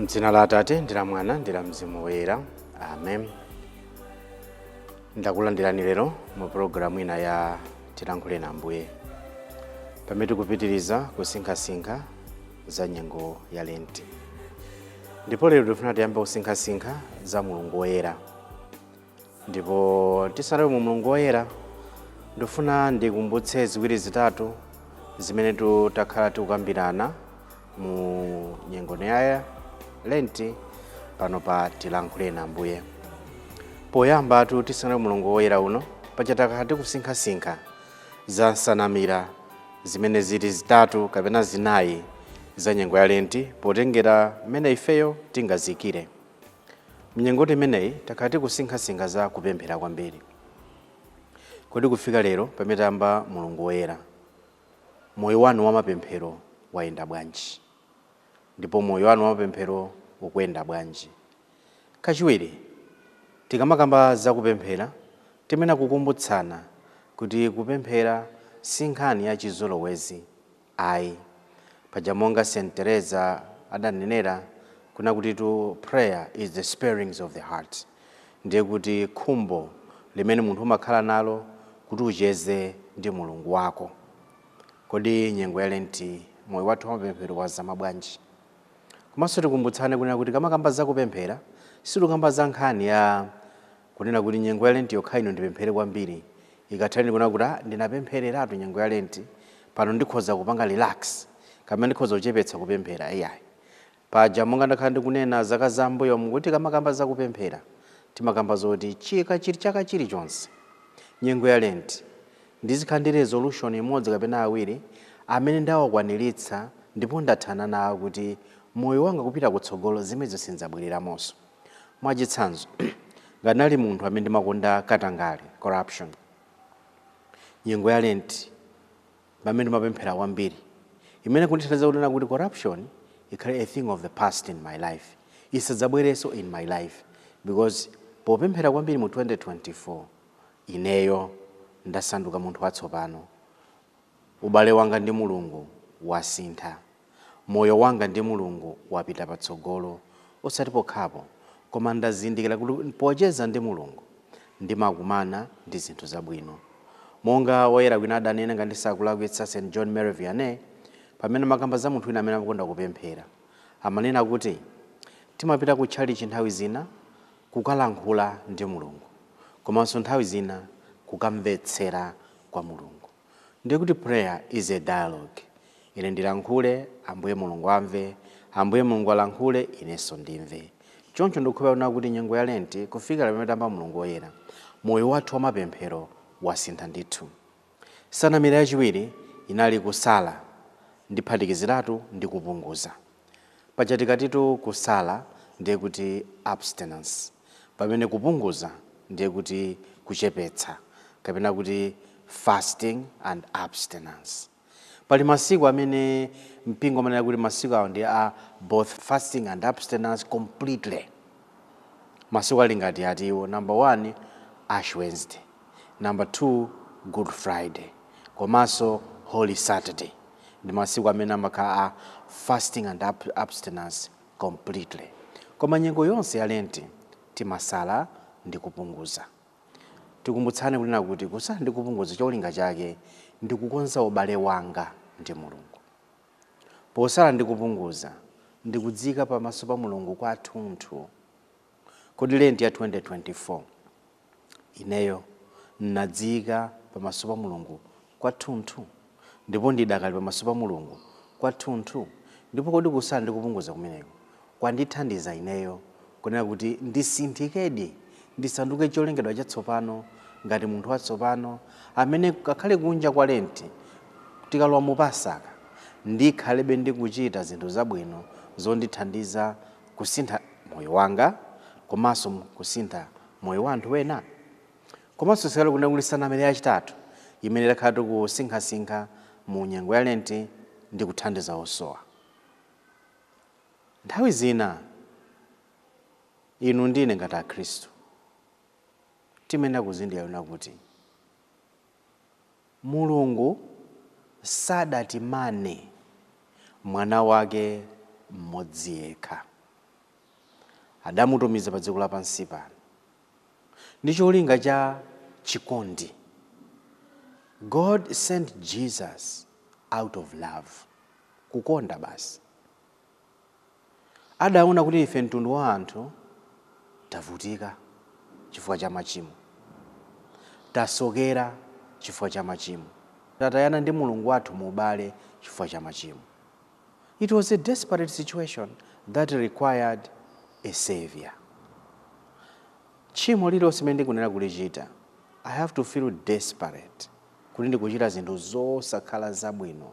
M'dzina la Atate ndi la Mwana ndi la Mzimu Woyera, amen. Ndakulandirani lero mu pulogalamu ina ya Tilankhule na Ambuye, pamene tikupitiriza kusinkhasinkha za nyengo ya Lenti. Ndipo lero tifuna tiyambe kusinkhasinkha za Mulungu Woyera. Ndipo tisanalowe mu Mulungu Woyera, ndifuna ndikumbutse ziwiri zitatu zimene takhala tikukambirana mu nyengo ya Lenti pano pa Tilankhule na Ambuye. Poyamba tisanalowe Mulungu Woyera uno, paja takhala tikusinkhasinkha za nsanamira zimene zili zitatu kapena zinayi za nyengo ya Lenti, potengera mmene ifeyo tingazikire. Mnyengo imeneyi takhala tikusinkhasinkha za kupemphera kwambiri. Kodi kufika lero pamene tayamba Mulungu Woyera, moyo wanu wa mapemphero wayenda bwanji? Ndipo moyo wanu wa mapemphero ukuyenda bwanji? Kachiwiri, tikamakamba za kupemphera, timene kukumbutsana kuti kupemphera si nkhani ya chizolowezi ayi. Paja monga St Teresa adanenera kuna kuti to prayer is the stirrings of the heart, ndiye kuti khumbo limene munthu umakhala nalo kuti ucheze ndi Mulungu wako. Kodi nyengo ya Lenti moyo wathu wamapemphero wazama bwanji? Komanso tikumbutsane kunena kuti kamakamba za kupemphera, sitikamba za nkhani ya kunena kuti nyengo ya Lenti yokha ino ndipemphere kwambiri, ikatha kunena kuti, "Ah, ndinapemphereratu nyengo ya Lenti, pano ndikhoza kupanga relax kapena ndikhoza kuchepetsa kupemphera." Iyayi. Paja monga ndakhala ndikunena zaka zambuyo mukuti kamakamba za kupemphera, timakamba zoti chika chili chaka chilichonse nyengo ya Lenti ndizikhala ndi resolution imodzi kapena awiri amene ndawakwaniritsa ndipo ndathana nawo, kuti moyo wanga kupita kutsogolo zimenezo sindzabwereramonso. Mwachitsanzo, ngati nali munthu amene ndimakonda katangale, corruption, nyengo ya Lenti pamene ndimapemphera kwambiri imene kundithandiza kunena kuti corruption ikhale a thing of the past in my life, isadzabwerenso in my life, because popemphera kwambiri mu 2024 ineyo ndasanduka munthu watsopano. Ubale wanga ndi Mulungu wasintha, moyo wanga ndi Mulungu wapita patsogolo. Osati pokhapo, koma ndazindikira kuti pocheza ndi Mulungu ndimakumana ndi zinthu zabwino, monga woyera wina adanena, ngati ndisakulakwitsa St John Mary Vianney, pamene makamba za munthu wina amene amakonda kupemphera, amanena kuti timapita ku tchalitchi nthawi zina kukalankhula ndi Mulungu, komanso nthawi zina kukamvetsera kwa Mulungu. Ndiye kuti prayer is a dialogue. Ine ndilankhule, Ambuye Mulungu amve, Ambuye Mulungu alankhule, inenso ndimve. Choncho ndikukhulupirira kuti nyengo ya Lenti kufikira pamene tayamba Mulungu Woyera, moyo wathu wa mapemphero wasintha ndithu. Nsanamira yachiwiri inali kusala, ndiphatikiziratu ndi kupunguza. Paja tikatitu kusala ndiye kuti abstinence, pamene kupunguza ndiye kuti kuchepetsa, kapena kuti fasting and abstinence. Pali masiku amene mpingo amanena kuti masiku awo ndi a both fasting and abstinence completely. Masiku ali ngati atiwo? Number one, Ash Wednesday; number two, Good Friday, komanso Holy Saturday, ndi masiku amene amakhala a fasting and abstinence completely. Koma nyengo yonse ya Lenti timasala ndi kupunguza. Tikumbutsane kunena kuti kusala ndi kupunguza cholinga chake ndi kukonza ubale wanga ndi Mulungu. Posala ndi kupunguza ndikudzika pamaso pa Mulungu kwathunthu. Kodi Lenti ya 2024 ineyo nadziyika pamaso pa Mulungu kwathunthu, ndipo ndidakali pamaso pa Mulungu kwathunthu? Ndipo kodi kusala ndi kupunguza kumeneko kwandithandiza ineyo kunena kuti ndisinthikedi, ndisanduke cholengedwa chatsopano, ngati munthu watsopano amene ngakhale kunja kwa Lenti tikalowa mu Pasaka ndikhalebe ndikuchita zinthu zabwino zondithandiza kusintha moyo wanga komanso kusintha moyo wa anthu ena? Komanso sikale kunena kuti nsanamira yachitatu imene takhala tikusinkhasinkha mu nyengo ya Lenti ndi kuthandiza osowa. Nthawi zina inu ndine ngati Akhristu timayenera kuzindikira kuti Mulungu sadatimane mwana wake mmodzi yekha. Adamutumiza pa dziko lapansi pano ndi cholinga cha chikondi. God sent Jesus out of love, kukonda basi. Adaona kuti ife mtundu wa anthu tavutika chifukwa cha machimo, tasokera chifukwa cha machimo, tatayana ndi Mulungu wathu mu ubale chifukwa cha machimo. It was a desperate situation that required a savior. Tchimo lililonse limene ndikunena kulichita, I have to feel desperate kuti ndikuchita zinthu zosakhala zabwino,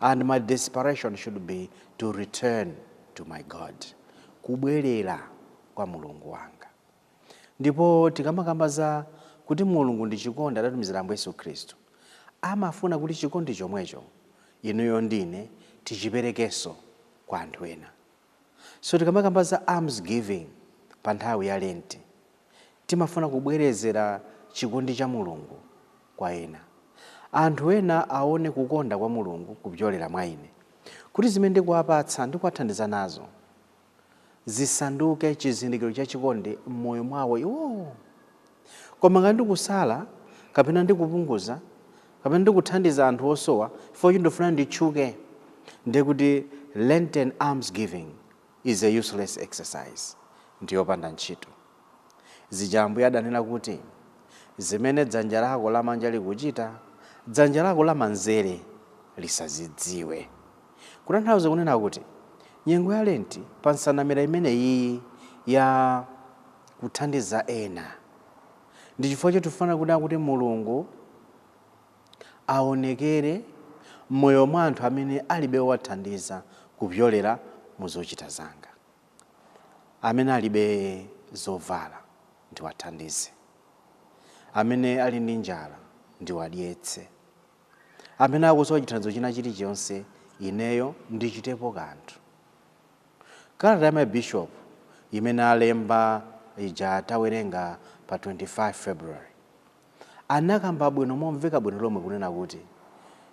and my desperation should be to return to my God, kubwerera kwa Mulungu wanga. Ndipo tikamakamba za kuti Mulungu ndi chikondi, adatumizira Ambuye Yesu Khristu, amafuna kuti chikondi chomwecho inuyo ndine tichiperekenso kwa anthu ena. So tikamakamba za alms giving pa nthawi ya Lenti, timafuna kubwerezera chikondi cha Mulungu kwa ena, anthu ena aone kukonda kwa Mulungu kupyolera mwa ine, kuti zimene ndikuwapatsa, ndikuwathandiza nazo, zisanduke chizindikiro cha chikondi m'moyo mwawo iwowo. Koma ngati ndikusala kapena ndikupunguza kapena ndikuthandiza anthu osowa chifukwa choti ndifuna nditchuke, ndiye kuti Lenten alms giving is a useless exercise, ndiyopanda ntchito. Zija Ambuye adanena kuti zimene dzanja lako lamanja likuchita, dzanja lako lamanzere lisazidziwe, kutanthauza kunena kuti nyengo ya Lenti, pa nsanamira imene iyi ya kuthandiza ena, ndi chifukwa chotifuna kunena kuti Mulungu aonekere m'moyo mwa anthu amene alibe wowathandiza kupyolera mu zochita zanga. Amene alibe zovala ndiwathandize, amene ali ndi njala ndiwadyetse, amene akusowa chithandizo china chilichonse ineyo ndichitepo kanthu. Kalata ya mabishop imene alemba ija tawerenga pa 25 February anakamba bwino momveka bwino lomwe kunena kuti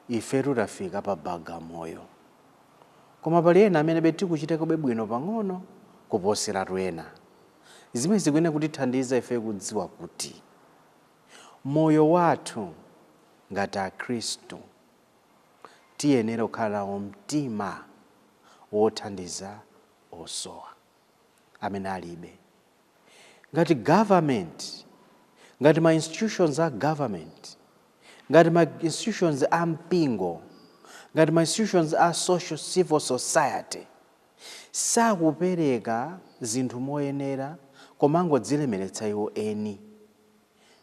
ifetu tafika pa Bagamoyo, koma pali ena amene tikuchitakobe bwino pang'ono kuposeratu ena. Zimene zikuyenera kutithandiza ife kudziwa kuti moyo wathu ngati Akhristu tiyenera kukhala nawo mtima wothandiza osowa, amene alibe. Ngati government, ngati ma institutions a government, ngati ma institutions a mpingo, ngati ma institutions a social civil society sakupereka zinthu moyenera komangodzilemeretsa iwo eni,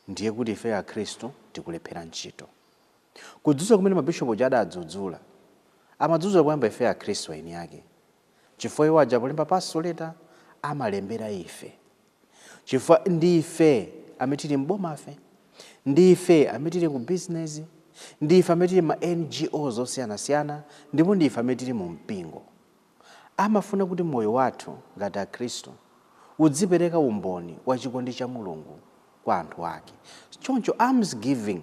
ndiye kuti ife Akhristu tikulephera ntchito. Kudzudzula kumene mabishopu adadzudzula, amadzudzula kuyamba ife Akhristu eni ake, chifukwa iwo aja polemba pastoral letter amalembera ife, chifukwa ndife amene tili m'bomafe, ndife amene tili ku business, ndife amene tili ma NGOs osiyanasiyana, ndipo ndife amene tili mu mpingo. Amafuna kuti moyo wathu ngati Akhristu udzipereka umboni wa chikondi cha Mulungu kwa anthu ake. Choncho alms giving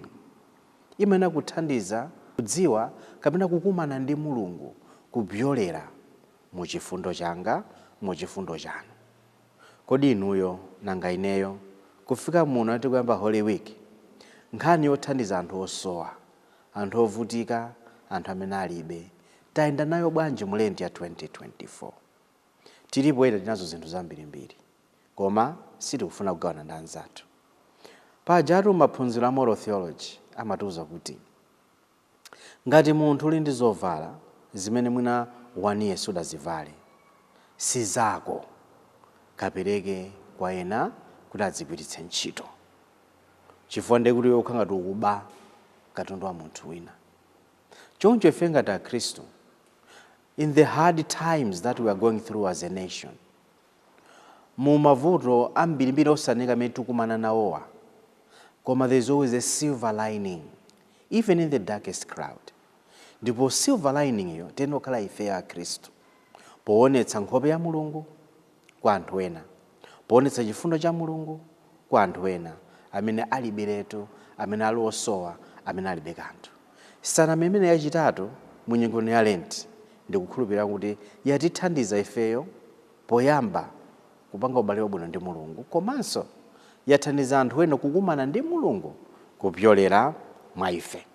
imayenera kuthandiza kudziwa kapena kukumana ndi Mulungu kupyolera mu chifundo changa, mu chifundo chanu. Kodi inuyo, nanga ineyo, kufika muno ati kuyamba Holy Week, nkhani yothandiza anthu osowa, anthu ovutika, anthu amene alibe, tayenda nayo bwanji mu Lent ya 2024? Tilipo ena tinazo zinthu zambirimbiri, koma sitikufuna kugawana ndi anzathu. Pajatu maphunziro a moral theology amatiuza kuti ngati munthu uli ndi zovala zimene mwina one year sudazivale, si zako, kapereke kwa ena kuti adzigwiritse ntchito, chifukwa ndiye kuti ukhala ngati ukuba katundu wa munthu wina. Choncho ife ngati Akhristu, in the hard times that we are going through as a nation, mu mavuto ambirimbiri osaneka amene tikumana nawowa, koma there is always a silver lining even in the darkest cloud. Ndipo silver lining iyo tiyenera kukhala ife Akhristu, poonetsa nkhope ya Mulungu kwa anthu ena, poonetsa chifundo cha Mulungu kwa anthu ena amene alibiretu, amene ali osowa, amene alibe kanthu. Saname imene yachitatu mu nyengo ya Lent, ndikukhulupirira kuti yatithandiza ifeyo poyamba. Kupanga ubale wabwino ndi Mulungu, komanso yathandiza anthu ena kukumana ndi Mulungu kupyolera mwa ife.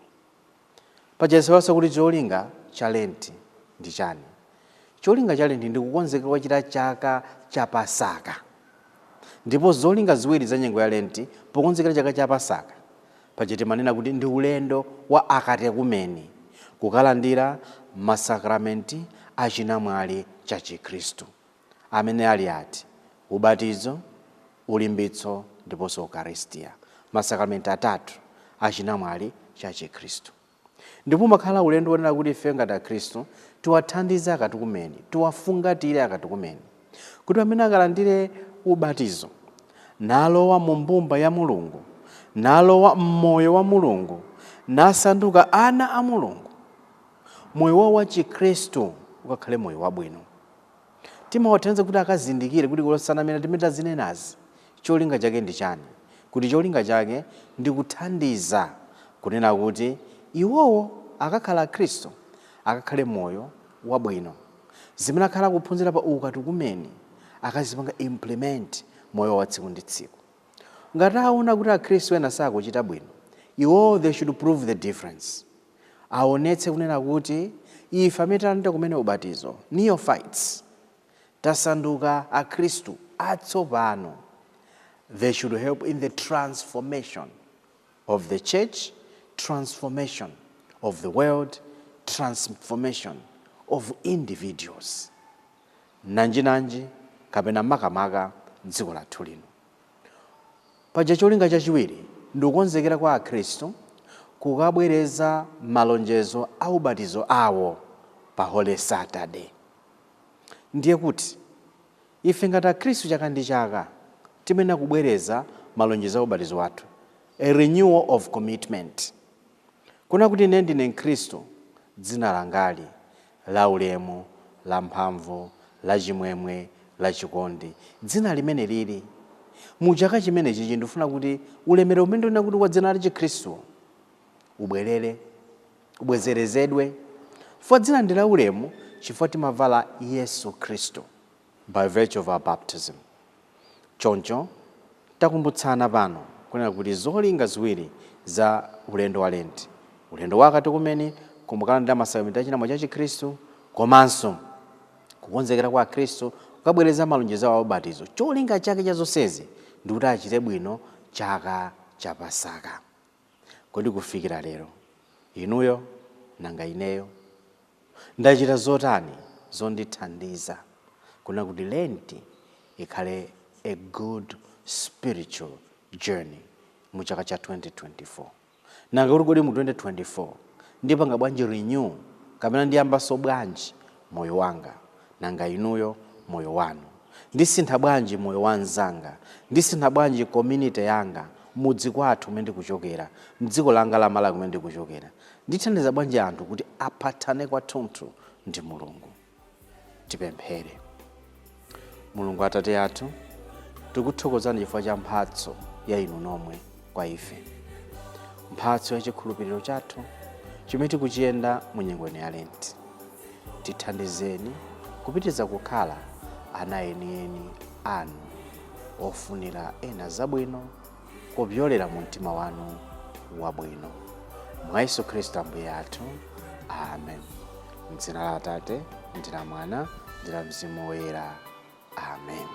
Pajaziwanso kuti cholinga cha Lenti ndi chani? Cholinga cha Lenti ndi kukonzekera kuchita chaka cha Pasaka. Ndipo zolinga ziwiri za nyengo ya Lenti pokonzekera chaka cha Pasaka, paja timanena kuti ndi ulendo wa akatekumeni kukalandira masakramenti achinamwali cha Chikhristu, amene ali ati? Ubatizo, ulimbitso ndiponso Ukaristiya, masakramenti atatu achinamwali cha Chikhristu. Ndipo umakhala ulendo wonena kuti ife ngati Akhristu tiwathandize akatikumeni, tiwafungatire akatikumeni, kuti pamene akalandire ubatizo, nalowa mu mbumba ya Mulungu, nalowa mmoyo wa Mulungu, nasanduka ana a Mulungu, moyo wawo wa Chikhristu ukakhale moyo wabwino. Timawathandiza kuti akazindikire kuti kulosanamira timene tazinenazi cholinga chake ndi chani, kuti cholinga chake ndi kuthandiza kunena kuti iwowo akakhala Akhristu akakhale moyo wabwino. Zimene akhala akuphunzira pa ukatikumeni akazipanga implement moyo wa tsiku ndi tsiku. Ngati aona kuti Akhristu ena sakuchita bwino, iwowo they should prove the difference, aonetse kunena kuti ife amene talandira kumene ubatizo, neophytes, tasanduka Akhristu atsopano. They should help in the transformation of the church, transformation of the world, transformation of individuals, nanjinanji kapena makamaka dziko lathu lino. Paja cholinga chachiwiri ndi kukonzekera kwa Akhristu kukabwereza malonjezo a ubatizo awo pa Holy Saturday. Ndiye kuti ife ngati Akhristu chaka ndi chaka timene kubwereza malonjezo a ubatizo wathu, a renewal of commitment, kuna kuti ine ndine Mkhristu, dzina langali la ulemu, la mphamvu, la chimwemwe, la chikondi, dzina limene lili mu chaka chimenechi, ndifuna kuti ulemerero umene ndinena kuti wa dzina la Chikhristu ubwerere, ubwezerezedwe, chifukwa dzina ndi la ulemu, chifukwa timavala Yesu Khristu by virtue of our baptism. Choncho takumbutsana pano kunena kuti zolinga ziwiri za ulendo wa Lenti, ulendo wa akatikumeni kukalandira masakramenti achinamwali cha Chikhristu, komanso kukonzekera kwa Akhristu kukabwereza malonjezo awo a ubatizo, cholinga chake cha zonsezi ndikuti achite bwino chaka cha Pasaka. Kodi kufikira lero inuyo, nanga ineyo, ndachita zotani zondithandiza kuna kuti Lenti ikhale a good spiritual journey mu chaka cha 2024? Nanga kuti kodi mu 2024 ndipanga bwanji renew kapena ndiyambanso bwanji moyo wanga? Nanga inuyo moyo wanu? Ndisintha bwanji moyo wa mzanga? Ndisintha bwanji community yanga, mudzi kwathu kumene ndikuchokera, mdziko langa la Malawi kumene ndikuchokera? Ndithandiza bwanji anthu kuti apatane kwathunthu ndi Mulungu? Tipemphere. Mulungu Atate athu, tikuthokozani chifukwa cha mphatso ya inu nomwe kwa ife, mphatso ya chikhulupiriro chathu chimene tikuchiyenda mu nyengo ino ya Lenti. Tithandizeni kupitiriza kukhala ana enieni anu, ofunira ena zabwino kupyolera mu mtima wanu wabwino, mwa Yesu Khristu Ambuye athu, amen. Mdzina la Atate ndi la Mwana ndi la Mzimu Woyera, amen.